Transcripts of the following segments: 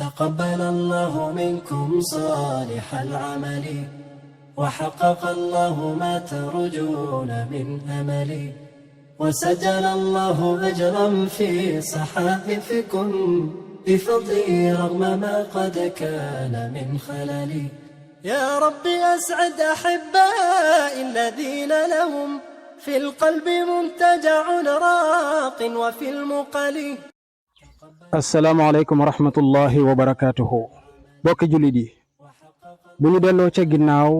تقبل الله منكم صالح العمل وحقق الله ما ترجون من أمل وسجل الله أجرا في صحائفكم بفضله رغم ما قد كان من خلل. يا رب أسعد أحبائي الذين لهم في القلب منتجع راق وفي المقل. asalaamaaleykum wa rahmatullahi wa barakaatuhu bokki jullit yi bu ñu delloo ca ginnaaw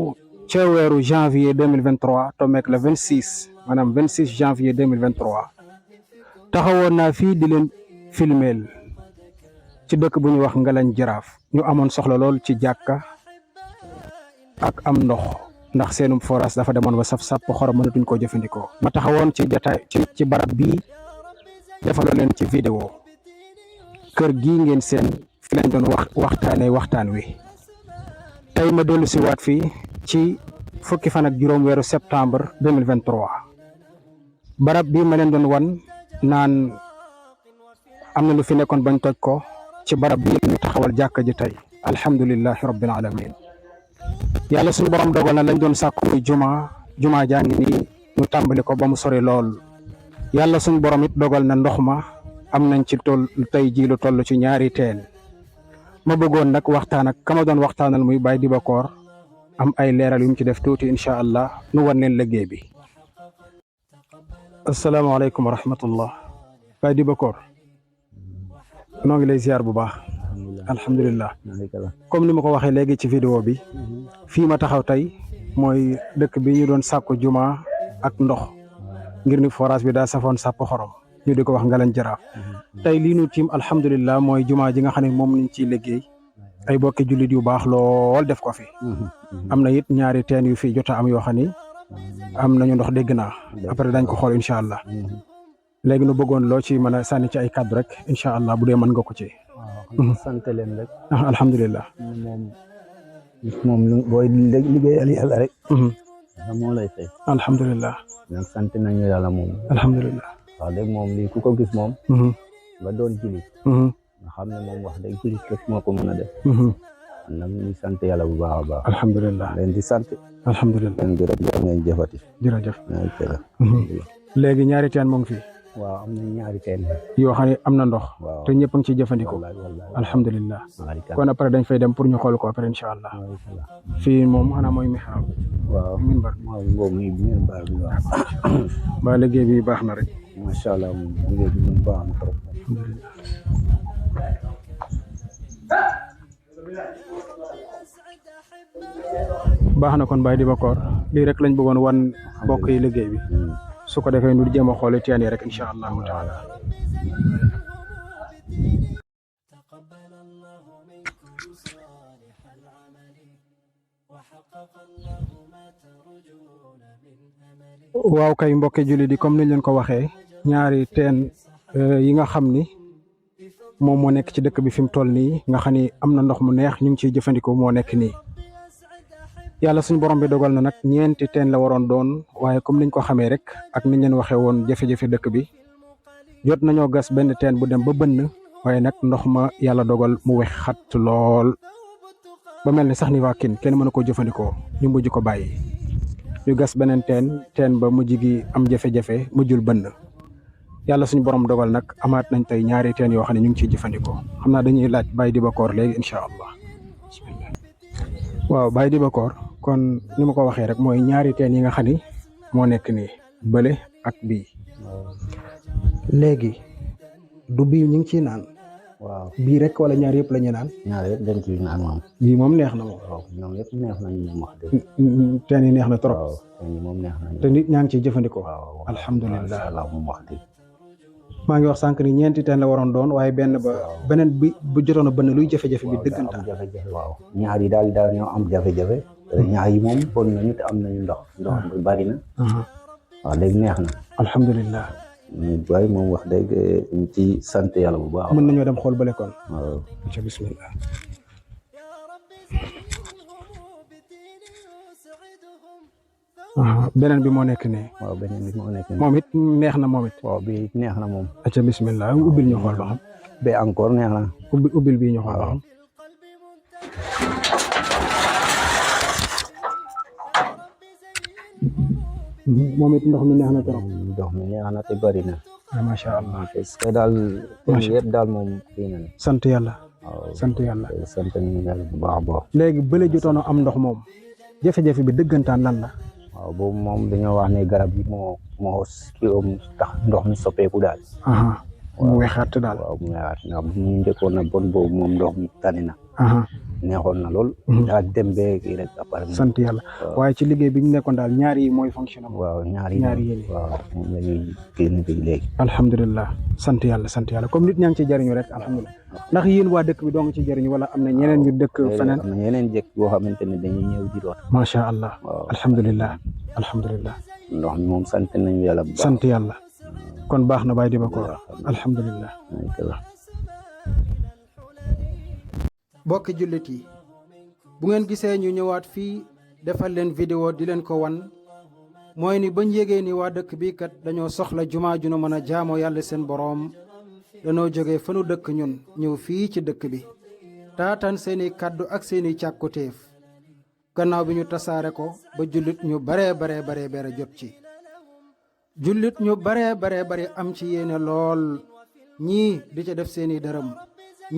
ca weeru janvier 2023 tomeek le 26 maanaam 26 janvier 2023 taxawoon naa fii di leen filmeel ci dëkk bu ñuy wax Ngalañ Jaraaf ñu amoon soxla lool ci jàkka ak am ndox ndax seenum forage dafa demoon ba saf sàpp xorom mënatuñ koo jëfandikoo ma taxawoon ci jataay ci barab bii defaloo leen ci vidéo kër gii ngeen seen fi lañ doon waxtaan wi tey ma dellu si waat fii ci fukki fan ak juróom weeru septembre 2023 barab bii ma leen doon wan naan am na lu fi nekkoon bañ toj ko ci barab bii ñu taxawal jàkka ji tey alhamdulillahi rabbil alamin yàlla suñu borom dogal na lañ doon sàkku muy juma jaa ngi nii ñu tàmbali ko ba mu sori lool yàlla suñu borom it dogal na ndox ma am nañ ci toll tey jii lu toll ci ñaari teen ma bëggoon nag waxtaan ak kama doon waxtaanal muy Baye Dibakor am ay leeral yu mu ci def tuuti incha allah nu wan leen liggéey bi. asalaamaaleykum wa rahmatullah Baye Dibakor noo ngi lay ziar bu baax. alhamdulilah comme ni ma ko waxee léegi ci vidéo bi fii ma taxaw tey mooy dëkk bi ñu doon sàkku juma ak ndox ngir ni forage bi daa safoon sàpp xorom. ñu di ko wax Ngalañ Jaraaf tey lii nu tiim alhamdulilah mooy jumaa ji nga xam ne moom lañ ciy liggéey ay bokki jullit yu baax lool def ko fi am na it ñaari teen yu fi jota am yoo xam ni am nañu ndox dégg naa après dañ ko xool incha allah léegi nu bëggoon loo ci mën a sànni ci ay kàddu rek incha allah bu dee mën nga ko ci. waaw sant leen rek. alhamdulilah. moom booy liggéeyal yàlla rek. moo lay fay. alhamdulilah. nag sant nañu yàlla moom. alhamdulilah. wax dëgg moom lii ku ko gis moom nga doon julit nga xam ne moom wax dëgg julit rek moo ko mën a def nag ñu sant yàlla bu baax a baax alhamdulilah leen di sant alhamdulilah leen gërëm ngeen jëfati jërëjëf léegi ñaari teen moo ngi fi waaw am na ñaari teen yoo xam ne am na ndox waaw te ñëpp a ngi ciy jëfandikoo alhamdulilah kon après dañ fay dem pour ñu xool ko après incha allah fii moom xanaa mooy mihrab waaw minbar boobu muy minbar bi waaw ba liggéey bi baax na rek macha allah moom liggéey bi moom baax na trop baax na kon Baye Dibakor lii rek lañ bëggoon wan mbokk yi liggéey bi su ko defee nu jéem a xoole teen yi rek incha allahu taala waaw kay mbokki julli di comme niñ leen ko waxee ñaari teen yi nga xam ni moom moo nekk ci dëkk bi fi mu toll nii nga xam ni am na ndox mu neex ñu ngi ciy jëfandikoo moo nekk nii yàlla suñu borom bi dogal na nag ñeenti teen la waroon doon waaye comme niñ ko xamee rek ak niñ leen waxee woon jafe-jafe dëkk bi jot nañoo gas benn teen bu dem ba bënn waaye nag ndox ma yàlla dogal mu wex xat lool ba mel ni sax ni waa kenn mënu koo jëfandikoo ñu mujj ko bàyyi ñu gas beneen teen ba mujj gi am jafe-jafe mujjul bënn yàlla suñu borom dogal nag amaat nañ tey ñaari teen yoo xam ne ñu ngi ciy jëfandikoo xam naa dañuy laaj Baye Dibakor léegi incha allah bismillah waaw Baye Dibakor kon ni ma ko waxee rek mooy ñaari teen yi nga xam ni moo nekk nii bële ak bii léegi du bii ñu ngi ciy naan waaw bii rek wala ñaar yëpp la ñu naan ñaar yëpp dañ ciy naan moom bii moom neex na moom waaw ñoom yëpp neex nañu moom wax dëgg teen yi neex na trop waaw teen yi moom neex nañu te nit ñaa ngi ciy jëfandikoo waaw alhamdulilah allah moom wax dëgg maa ngi wax sànq ni ñeenti teen la waroon doon waaye beneen bi bu jotoon a bënn luy jafe-jafe bi dëggantaan jafe-jafe waaw ñaar yi daal ñoo am jafe-jafe ñaar yi moom bon nañu te am nañu ndox bi bari na waaw léegi neex na alhamdulilah waaye moom wax dëgg ñu ci sant yàlla bu baax mën nañoo dem xool bële kon waaw bismillah beneen bi moo nekk nii waaw beneen bi moo nekk nii moom it neex na moom it waaw bi neex na moom acca bismillah ubbil ñu xool ba xam ba encore neex na. ubbil bii ñu xool ba xam. moom it ndox mi neex na trop. ndox mi neex na te bari na. macha allah. parce que daal. yëpp daal moom kii na ne. sant yàlla. waaw sant yàlla. sant nañu yàlla bu baax a baax. léegi bële jotoon a am ndox moom jafe-jafe bi dëggantaan lan la. waaw boobu moom dañoo wax ne garab yi moo kii tax ndox mi soppeeku daal. mu weexaat daal. waaw mu weexaat ndax bu ñu njëkkoon na bon boobu moom ndox mi tane na. neexoon na lool. daa dem bee kii rek après. sant yàlla waaye ci liggéey bi ñu nekkoon daal ñaar yi mooy fonctionné. waaw ñaar yi waaw moom la ñuy génn bi léegi. alhamdulilah sant yàlla comme nit ñaa ngi ci jëriñu rek alhamdulilah. ndax yéen waa dëkk bi doo nga ci jëriñu wala am na ñeneen ñu dëkk feneen. am na ñeneen jëkk boo xamante ne dañuy ñëw di root. macha allah. waaw alhamdulilah. ndox mi moom sant nañu yàlla bu baax. sant yàlla kon baax na Baye Dibakor alhamdulilah. mbokki jullit yi bu ngeen gisee ñu ñëwaat fii defal leen vidéo di leen ko wan mooy ni bañ yégee ni waa dëkk bii kat dañoo soxla jumaa ju nu mën a jaamoo yàlla seen boroom dañoo jógee fa nu dëkk ñun ñëw fii ci dëkk bi taataan seeni kàddu ak seeni càkkutéef gannaaw bi ñu tasaare ko ba jullit ñu bare jot ci jullit ñu bare am ci yéene lool ñii di ca def seeni dërëm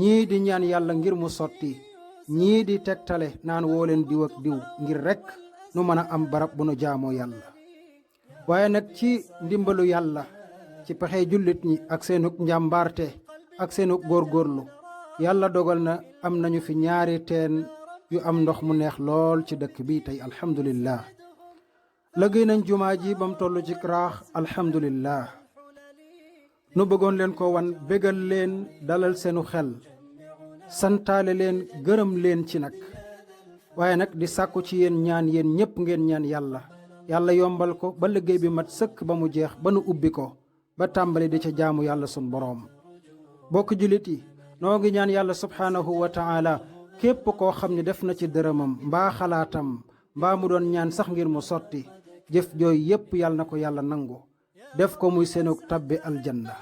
ñii di ñaan yàlla ngir mu sotti ñii di tegtale naan woo leen diw ak diw ngir rekk nu mën a am barab bu nu jaamoo yàlla waaye nag ci ndimbalu yàlla ci pexe jullit ñi ak seenug njàmbaarte ak seenug góorgóorlu yàlla dogal na am nañu fi ñaari teen yu am ndox mu neex lool ci dëkk bi tey alhamdulillah liggéey nañ jumaa ji ba mu toll ci raax alhamdulillah nu bëggoon leen ko wan bégal leen dalal seenu xel santaale leen gërëm leen ci nag waaye nag di sàkku ci yéen ñaan yéen ñépp ngeen ñaan yàlla yombal ko ba liggéey bi mat sëkk ba mu jeex ba nu ubbi ko ba tàmbali di ca jaamu yàlla sun boroom bokk jullit yi noo ngi ñaan yàlla subhaanahu wa taala képp koo xam ne def na ci dërëmam mbaa xalaatam mbaa mu doon ñaan sax ngir mu sotti jëf jooy yépp yàlla na ko yàlla nangu def ko muy seenug tabbi aljanna